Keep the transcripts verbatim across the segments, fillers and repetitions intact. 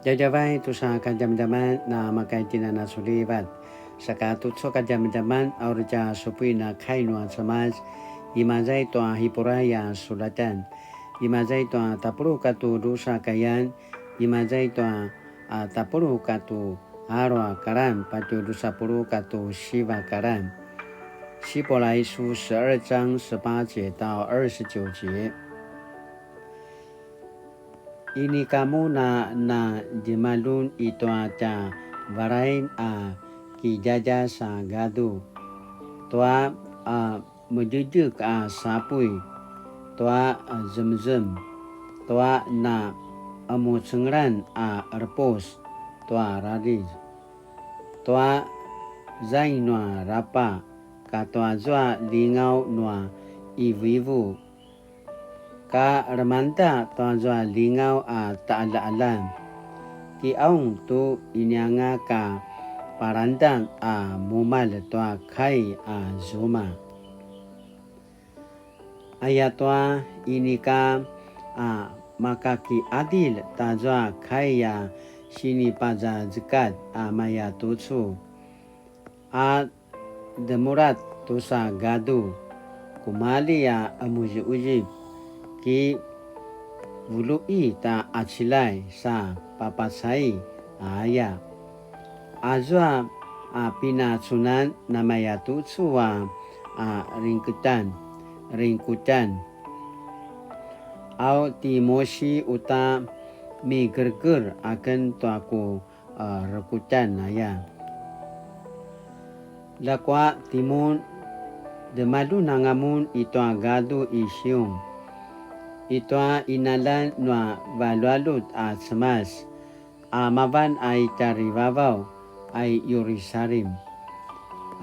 Djavadjavay tusa kadjamadjaman na makaitjinan a sulivat. Saka tucu kadjamadjaman a uri tja supuin a kai nua Cemas, imaza i tua Hipuray a sulatan, imaza i tua tapuluq katu drusa kayan, imaza i tua a tapuluq katu alu a karan, patje drusa puluq katu siva karan. 希伯来书十二章十八节到二十九节。 Inika mun a na djemaljun i tua tja varain a kidjadjas a gadu, tua a medjedjek a sapuy, tua a zemzem, tua na emucengelan a qerepus, tua radic, tua zaing nua rapa, katua zua lingaw nua ivuivu, ka lemangeda tua zua lingaw a taqaljaqaljan. Kiqaung tu inianga ka palangdan a mumalj tua kai a zuma. Ayatua inika a makakiqadilj tazua kai a sinipazazekatj a mayatucu, a demurat tusa gadu, kumalji a qemuziquzip, ki vuluqi ta qaciljay sa papacai aya. Azua a pinacunan namayatucu a, a ringketan, ringkutan. Au ti Mosi uta migerger aken tua ku a, rekutjan aya. Ljakua timun, demaljun anga mun i tua gadu i Siun, i tua qinaljan nua valjualjut a Cemas, a mavan a i tjarivavaw a i Yirusalim.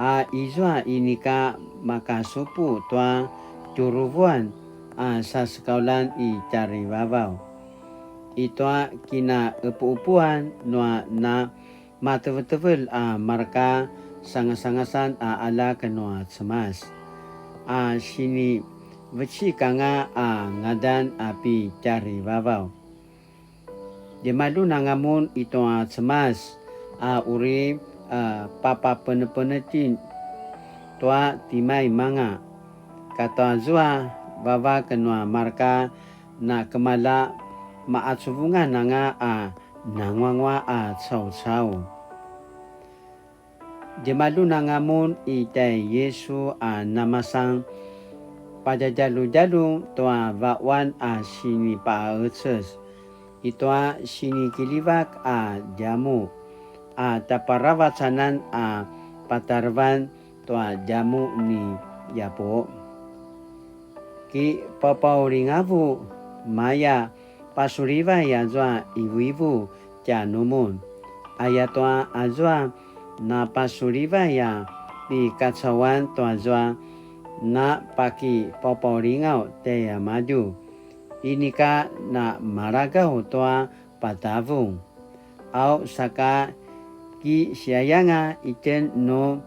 A izua inika makasupu tua tjuruvuan a sasekauljan i tjarivavaw, i tua kinaqepuqepuan nua na matevetevelj a marka sangasangasan a aljak nua Cemas, a sinivecik anga a ngadan a pi tjarivavaw. Djemaljun anga mun i tua Cemas a uri, a, papapenepenetjin tua timaimanga, katua zua vavak nua marka na kemalja maqacuvungan anga a nanguanguaq a caucau. Djemaljun anga mun i tjai Yisu a namasan padjadjaludjalu tua vaquan a sinipaqecez, i tua sinikiljivak a djamuq, a tjaparavacanan a patarevan tua djamuq ni Yapu. Ki paupaulingavu, maya pasulivay azua ivuivu tjanumun. Ayatua azua napasulivay a pikacauan tuazua napakipaupaulingaw tjaimadju, inika namalagaw tua patavung. Au saka kisiayanga itjen nu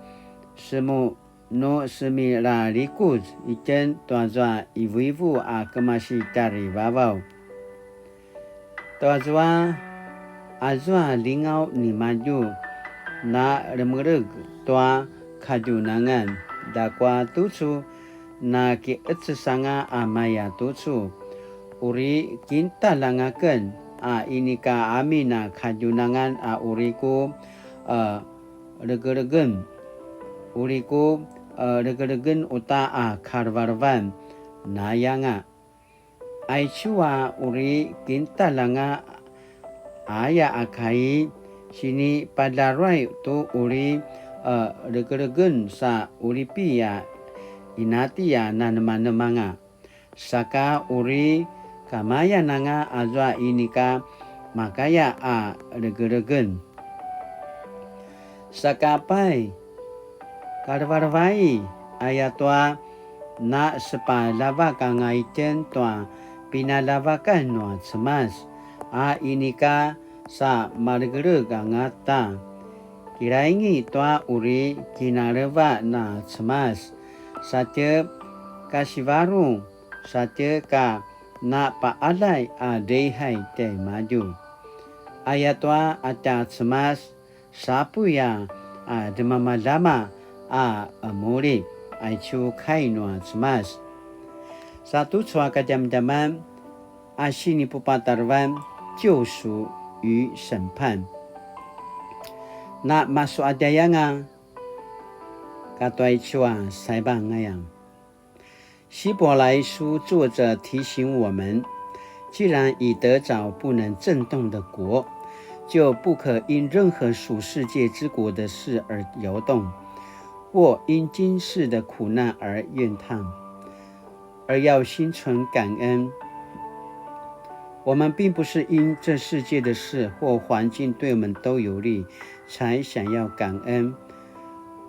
semu nu semilalikuz itjen tuazua ivuivu a kemasi tjarivavaw. Tuazua, azua lingaw nimadju, na remeleg tua kadjunangan, ljakua tucu, na kiqeces anga a maya tucu, uri kintalj anga ken, a inika amin a kadjunangan a uri ku, a, legelegen, uri ku, e, legelegen uta a kalevelevan, nayanga. Aicu a uri kintalj anga aya a kai, sinipadaruay tu uri, e, legelegen sa uripi a inati a nanemanemanga. Saka uri kamayan anga azua inika makaya a legelegen. Saka pai, kalevalevai, ayatua na sepaljavak anga itjen tua pinaljavakan nua Cemas, a inika sa malegeleg angata. Kilaingi tua uri kinaleva na Cemas, satje kasivarung, satje ka napaqaljay a drehai tjaimadju. Ayatua a tja Cemas, sapuy a, a, demamadama a, a, muri, aicu kai nua Cemas. Sa tucu a kadjamadjaman a sinipupatarevan, 救赎与审判. Na masuadjayanga katua aicu a saibang aya. 希伯来书作者提醒我们，既然已得着不能震动的国，就不可因任何属世界之国的事而摇动，或因今世的苦难而怨叹，而要心存感恩。我们并不是因这世界的事或环境对我们都有利才想要感恩，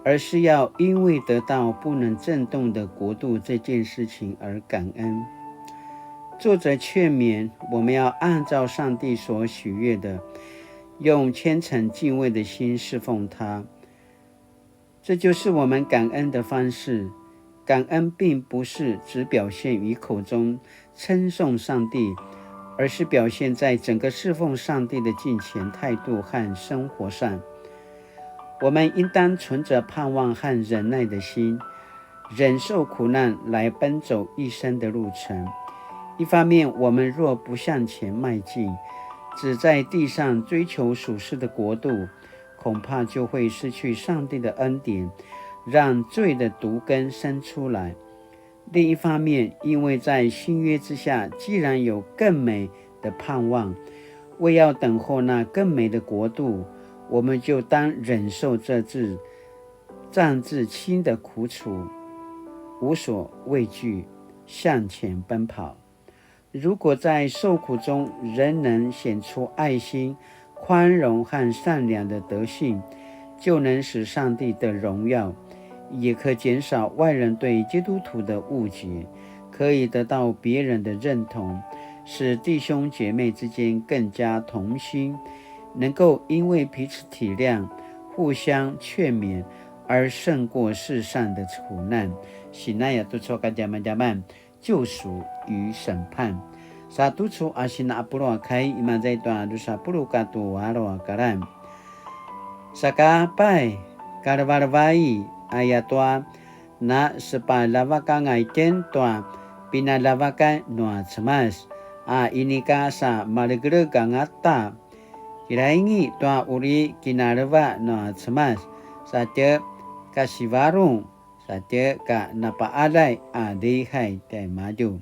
而是要因为得到不能震动的国度这件事情而感恩。作者劝勉我们要按照上帝所喜悦的，用虔诚敬畏的心侍奉他。这就是我们感恩的方式。感恩并不是只表现于口中称颂上帝，而是表现在整个侍奉上帝的敬虔态度和生活上。我们应当存着盼望和忍耐的心，忍受苦难来奔走一生的路程。一方面，我们若不向前迈进，只在地上追求属世的国度，恐怕就会失去上帝的恩典，让罪的毒根生出来。另一方面，因为在新约之下，既然有更美的盼望，为要等候那更美的国度，我们就当忍受这至暂至轻的苦楚，无所畏惧，向前奔跑。如果在受苦中仍能显出爱心、宽容和善良的德性，就能使上帝得荣耀，也可减少外人对基督徒的误解，可以得到别人的认同，使弟兄姐妹之间更加同心，能够因为彼此体谅、互相劝勉而胜过世上的苦难。Sinaya tucu a kadjamadjaman, 救赎与审判。Sa tucu a sina a pulu a kai, imaza i tua dusa pulu katua alu a karan. Saka pai, kalevalevai, ayatua na sepaljavak anga itjen tua pinaljavakan nua Cemas, a inika sa malegeleg angata. Kilaingi tua uri kinaleva nua Cemas, sa tje kasivarung, sa tje ka napaalay a lihay tjaimadju.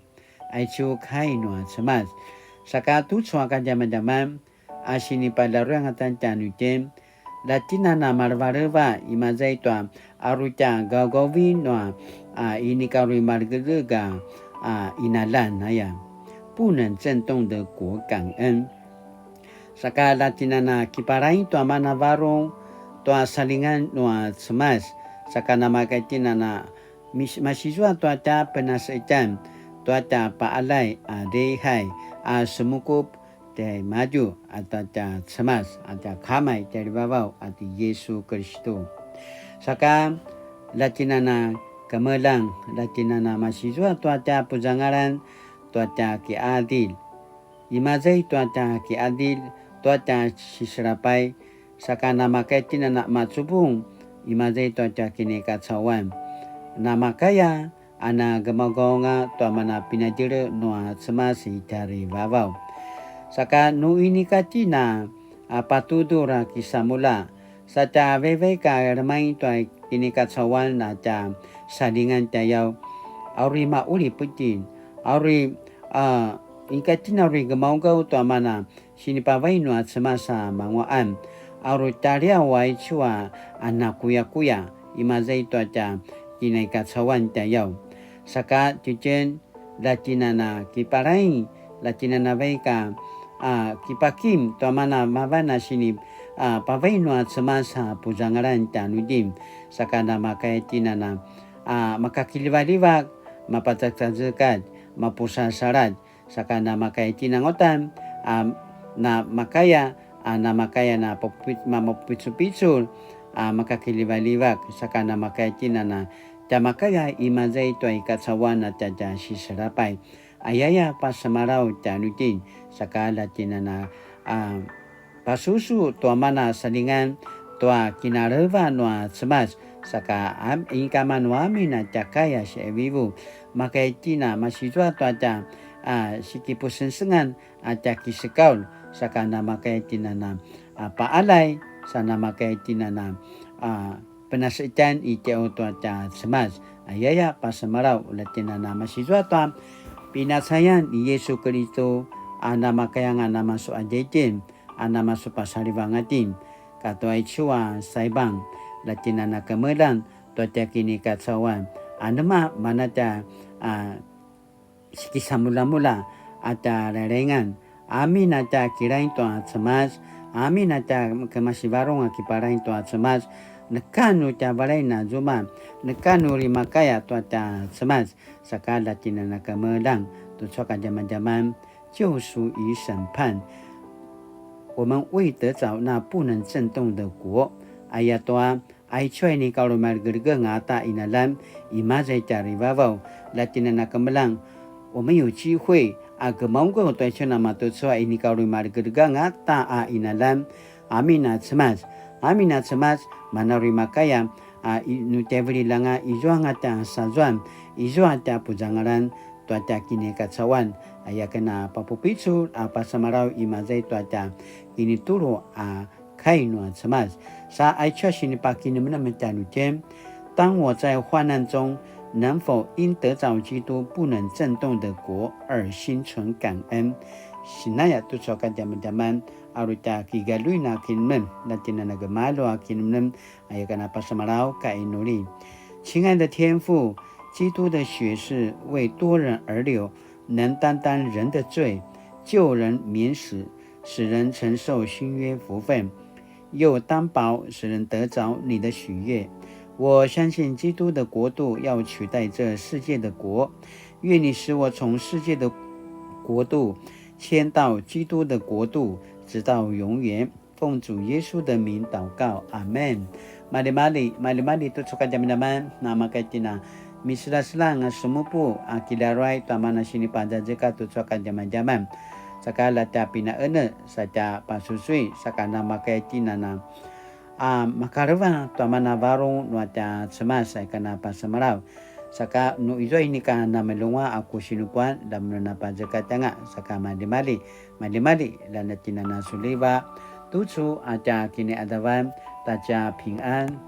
Aicu kai nua Cemas. Saka tucu a kadjamadjaman a sinipalaruangatan tjanuitjen, ljatjinana malevaleva imaza i tua aru tja gaugauvin nua a inika uri malegeleg a, a inalan aya. 不能震动的国感恩。 Saka ljatjinana kipalaing tua mana varung tua salingan nua Cemas, saka namakaitinana mis-, masizua tua tja penaseitjan, tua tja paalay a lihay a semukup tjaimadju, a tua tja Cemas, a tja Kama i tjalivavaw, a ti Yisu Kiristu. Saka ljatjinana kemeljang, ljatjinana masizua tua tja puzangalan, tua tja kiadil. Imaza i tua tja kiadil, tua tja siselapay, saka namakaitinana macuvung, imaza i tua tja kinikacauan. Namakaya, a na gemaugaunga tua mana pinadjele nua Cemas i tjarivavaw. Saka nu inika tjina, a patudur a kisamulja, sa tja vaivaik a lemaing tua kinikacauan a tja salingan tjayaw, a uri maulip itjen, a uri, a, inika tjina uri gemaugaw tua mana sinipavai nua Cemas a manguaqan, a uri tjaliaw aicu a, a nakuyakuya, imaza i tua tja kinikacauan tjayaw. Saka tjitjen, ljatjinana kipalaing, ljatjinana vaik a, a, kipakim tua mana mavan a sini, a, pavai nua Cemas a puzangalan tjanuitjen, saka namakaitinana, a, makakiljivaljivak, mapacacacekad, mapusasaladj, saka namakaitinana uta, a, namakaya, a, namakaya na papupi-, ma-, mapupicupicul, a, makakiljivaljivak, saka namakaitinana, tjamakaya imaza i tua i kacauan a tja tja siselapay. Ayaya pasemalaw tjanuitjen, saka ljatjinana, a, pasusu tua mana salingan tua kinaleva nua Cemas, saka am-, inika manu amin a tja kai a siqivivu, makaya itjen a masizua tua tja, a, sikipusengsengan a tja kisekaul, saka namakaya itjen a na, a, paalay, sa namakaya itjen a na, a, penasetan i tjau tua tja Cemas. Ayaya pasemalaw, ulja itjen a na masizua tua pinacayan ni Yesu Kelistu, a namakayanga namasu a djaitin, a namasu pasalivangatin, katua icu a saibang, ulja itjen a na kemeljang tua tja kinikacauan. Anema mana tja, a, sikisamulamula a tja lailaingan, amin a tja kilaing tua Cemas, amin a tja kemasivarung a kipalaing tua Cemas, neka nu tja valain a zuma, neka nu rimakaya tua tja Cemas, saka ulja itjen a na kemeljang, tucu a kadjamadjaman, 救赎与审判。我们为得着那不能震动的国，aya tua, aicu a inika uri maregeregeng a ta inalan, imaza i tjarivavaw, ulja itjen a na kemeljang, 我们有机会 a gemaugaw tua aicu a namatucu a inika uri maregeregeng a ta a inalan, amin a Cemas, amin a Cemas, mana uri makaya, a, i-, nu tjaivililj anga izua anga tja sazuan, izua tja puzangalan tua tja kinikacauan, aya ken a papupicul a pasemalaw imaza i tua tja kinitulu a kai nua Cemas. Sa aicu a sinipakinemnem tjanuitjen, 当我在患难中，能否因得着基督不能震动的国而心存感恩？ Sinaya tucu a kadjamadjaman, a uri tja kigaluin a kinemnem, ulja itjen a na gemalju a kinemnem, aya ken a pasemalaw ka inuli. 亲爱的天父，基督的血是为多人而流，能担当人的罪，救人免死，使人承受新约福分，又担保使人得着你的喜悦。我相信基督的国度要取代这世界的国，愿你使我从世界的国度迁到基督的国度，直到永远。 奉主耶稣的名祷告，阿们。Maljimalji, maljimalji tucu a kadjamadjaman, namakaya itjen a miseljaseljang a semupu a kilaruay tua mana sinipadjadjeka tucu a kadjamadjaman. Saka ulja tja pinaene, sa tja pasusui, saka namakaya itjen a na, a, makaleva tua mana varung nua tja Cemas, aya ken a pasemalaw. Saka nu izua inika namelunga a ku sinupuan, ulja mun a na pazekatj anga, saka maljimalji, maljimalji, ulja itjen a na suliva, tucu a tja kiniqadavan, ta tja pingan,